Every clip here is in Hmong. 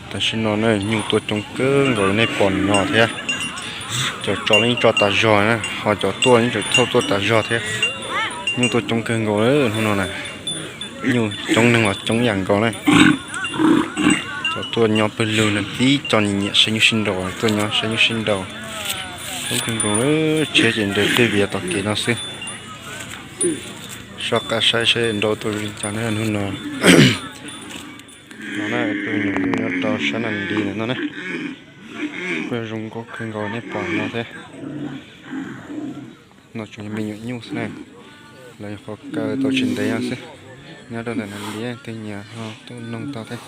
Tam sim no na nyuj tuaj coob kawg nkaus nej pom no thiab. Cov tso los yeej tso tas zog na, ho cov tuaj yeej tseem thauj tuaj tas zog thiab. Nyuj tuaj coob kawg nkaus hnub no na. Nyuj coob neeg los coob yam nkaus na. Cov tuaj nyob pawg lug no tib co nyiam nyiam saib nyuj sib nraus, tuaj nyob saib nyuj sib nraus. Coob kawg nkaus, tshiab ces nres tej viav tom kev no xwb. Soj qab saib saib nrau tau li cas na hnub no. No na, tus nyuam nyuj nyob rau sab nas nti no na. Kuj yog zoo nkauj kawg nkaus nej pom no thiab. No tsuas yog me nyuam nyuj xwb na. Lawv nyuam qhuav kaw tau tsis ntev no xwb. Nyob rau ntawm nas nti, tej nyiam ho tuaj noog tau thiab.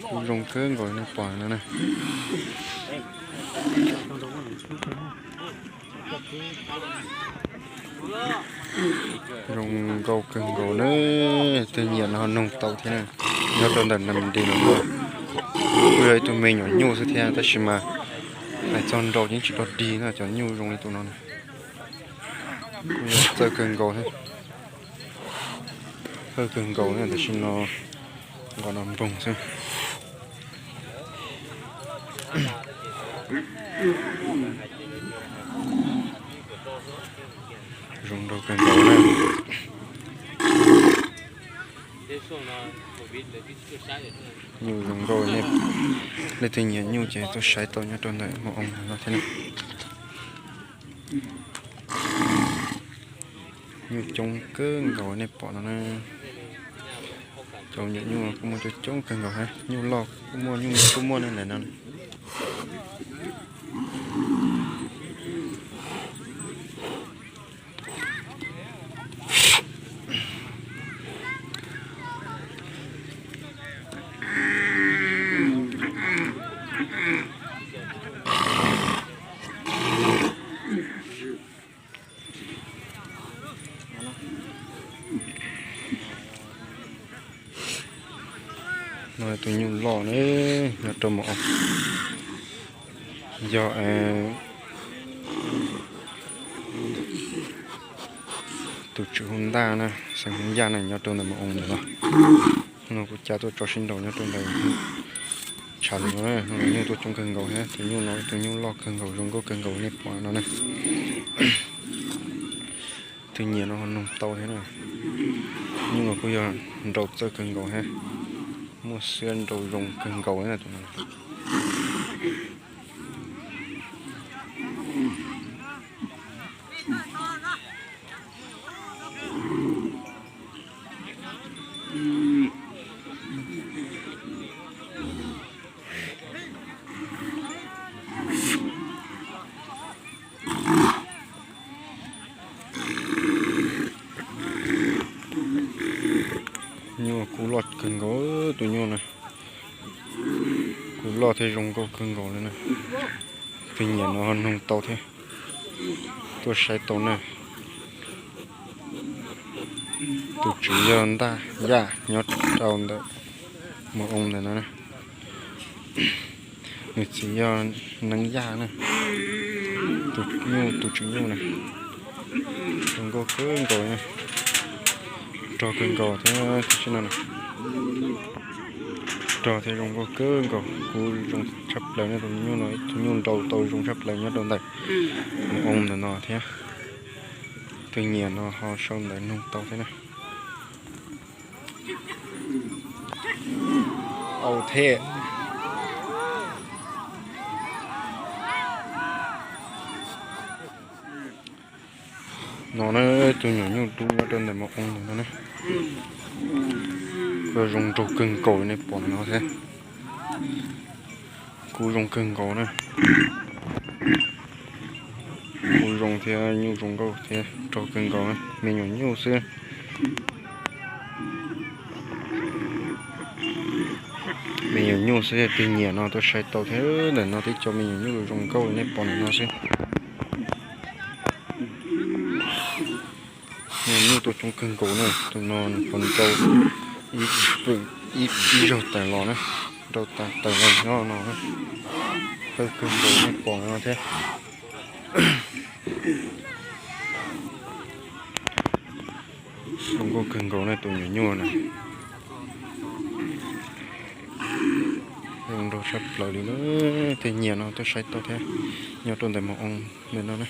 Kuj zoo kawg nkaus nej pom no na. Zoo nkauj kawg nkaus na, tej nyiam no ho noog tau thiab na. Nyob rau ntawm nas nti no kuj yog ib tug me nyuam nyuj xwb thiab, tab sis mas hais txog nrau ces tsis dog dig na, cov nyuj zoo li tus no na. Kuj yog txawj kawg nkaus thiab. Txawj kawg nkaus na, tam sim no nqos no npoog xwb. Zoo nraug kawg nkaus na. Nyuj zoo nkauj, leej twg nyiam nyuj ces tuaj saib tau nyob rau ntawm Moo Oo no thiab na. Nyuj coob kawg nkaus nej pom no na. Cov nyuam nyuj kuj muaj coob coob kawg nkaus thiab, nyuj loj kuj muaj, nyuj me kuj muaj ne ntawm no. No tus nyuj loj ne, nyob rau Moo Oo. Yog tus tswv hu Ntaj na, xeem hu Yaj na, nyob rau ntawm Moo Oo ntawm no. No kuv cab tuaj tso sib nraus nyob rau ntawm tshav no, nyuj tuaj coob kawg nkaus thiab. Tus nyuj no tus nyuj loj kawg nkaus, zoo nkauj kawg nkaus nej pom no na. Tus nyiam no ho noog tau thiab na. Nyuj no kuj yog nrau txawj kawg nkaus thiab, muaj xiab nrau zoo kawg nkaus na tus no. Nyuj kuj loj kawg nkaus, tus nyuj na kuj loj thiab zoo nkauj kawg nkaus li na. Tus nyiam no ho noog tau thiab, tuaj saib tau na. Tus tswv yog Ntaj Yaj nyob rau ntawm Moo Oo ntawm no. Nws txiv yog Neeb Yaj na. Tus nyuj, tus tswv nyuj na, zoo nkauj kawg nkaus, rog kawg nkaus thiab tam sim no. Rog thiab zoo nkauj kawg nkaus, kuj zoo tshaj plaws ne. Tus nyuj no ib tug nyuj nrau tau zoo tshaj plaws nyob rau ntawm Moo Oo ntawm no thiab. Tus nyiam no ho sau ntawv noog tau thiab na. Au thiab. No na, tus nyuam nyuj dub nyob rau ntawm Moo Oo ntawm no na. Kuj zoo nraug kawg nkaus nej pom no thiab. Kuj zoo kawg nkaus na. Kuj zoo thiab, nyuj zoo nkauj thiab, nraug kawg nkaus, me nyuam nyuj xwb. Me nyuam nyuj xwb, tus nyiam no tuaj saib tau thiab. Ntawm no tib co me nyuam nyuj zoo nkauj nej pom ntawm no xwb. Me nyuam nyuj tuaj coob kawg nkaus na, tus no nws puas nrau ib, ib zaug tawm los na, nrau tas tawm los nyob no, txawj kawg nkaus nej pom no thiab. Zoo nkauj kawg nkaus na tus nyuam nyuj na. Zoo nraug tshaj plaws li na, tej nyiam no tuaj saib tau thiab, nyob rau ntawm Mos Oo ntawm no na.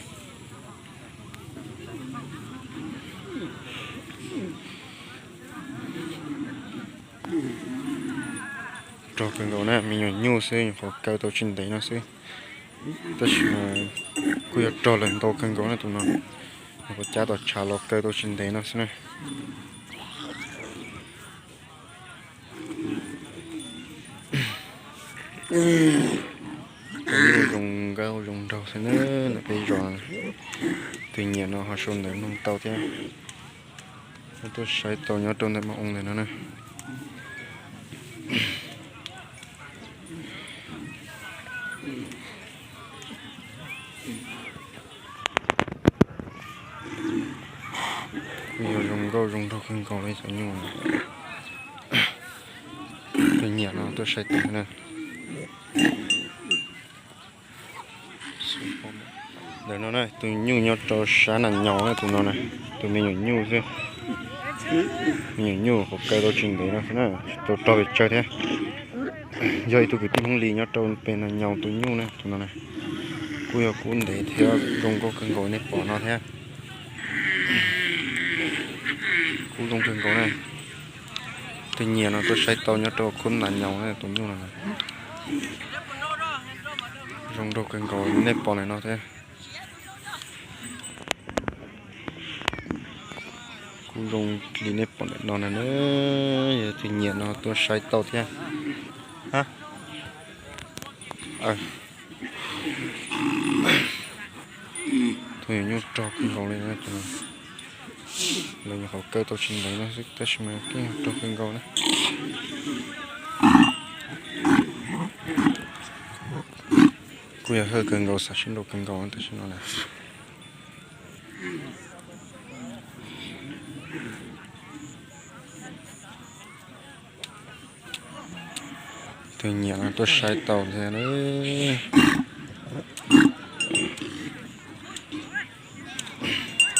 Rog kawg nkaus na, me nyuam nyuj xwb, nyuam qhuav kaw tau tsis ntev no xwb. Tab sis mas kuj yog rog lawm ntau kawg nkaus na tus no. Nyuam qhuav cab tom tshav los kaw tau tsis ntev no xwb na. Zoo nkauj zoo nraug xwb na, ntawm peb zos. Tus nyiam no ho sau ntawv mloog tau thiab. Tuaj saib tau nyob rau ntawm Mos Oo ntawm no na. Kuj yog zoo nkauj zoo nraug kawg nkaus li cov nyuj. Tus nyiam no tuaj saib tau na. Ntawm no na, tus nyuj nyob rau sab nas nyaus na, tus no na, tus me nyuam nyuj xwb. Me nyuam nyuj qhuav kaw tau tsis ntev no xwb na, tsis tau rog pes tsawg thiab. Yog ib tug kwv tij Hmoob Lis nyob rau pem nas nyaus tus nyuj na, tus no na. Kuj yog kub ntev thiab zoo nkauj kawg nkaus nej pom no thiab. Kub zoo kawg nkaus na. Tus nyiam no tuaj saib tau nyob rau khub nas nyaus na, tus nyuj no na. Zoo nraug kawg nkaus nej pom ntawm no thiab. Kuj zoo li nej pom ntawm no na, yog tus nyiam no tuaj saib tau thiab. Tus nyuam nyuj rog kawg nkaus li na, lawv nyuam qhuav kaw tau tsis ntev no xwb tab sis mas kuj yog rog kawg nkaus na. Kuj yog hawj kawg nkaus, xav sib nraus kawg nkaus tam sim no na. Tus nyiam no tuaj saib tau thiab.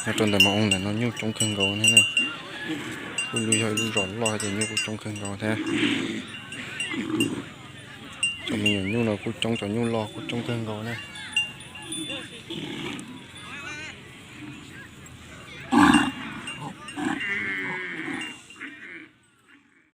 Nyob rau ntawm Mos Oo ntawm no nyuj coob kawg nkaus thiab na. Kuj yog ib lub zos loj ces nyuj kuj coob kawg nkaus thiab. Cov me nyuam nyuj no kuj coob, cov nyuj loj kuj coob kawg nkaus na.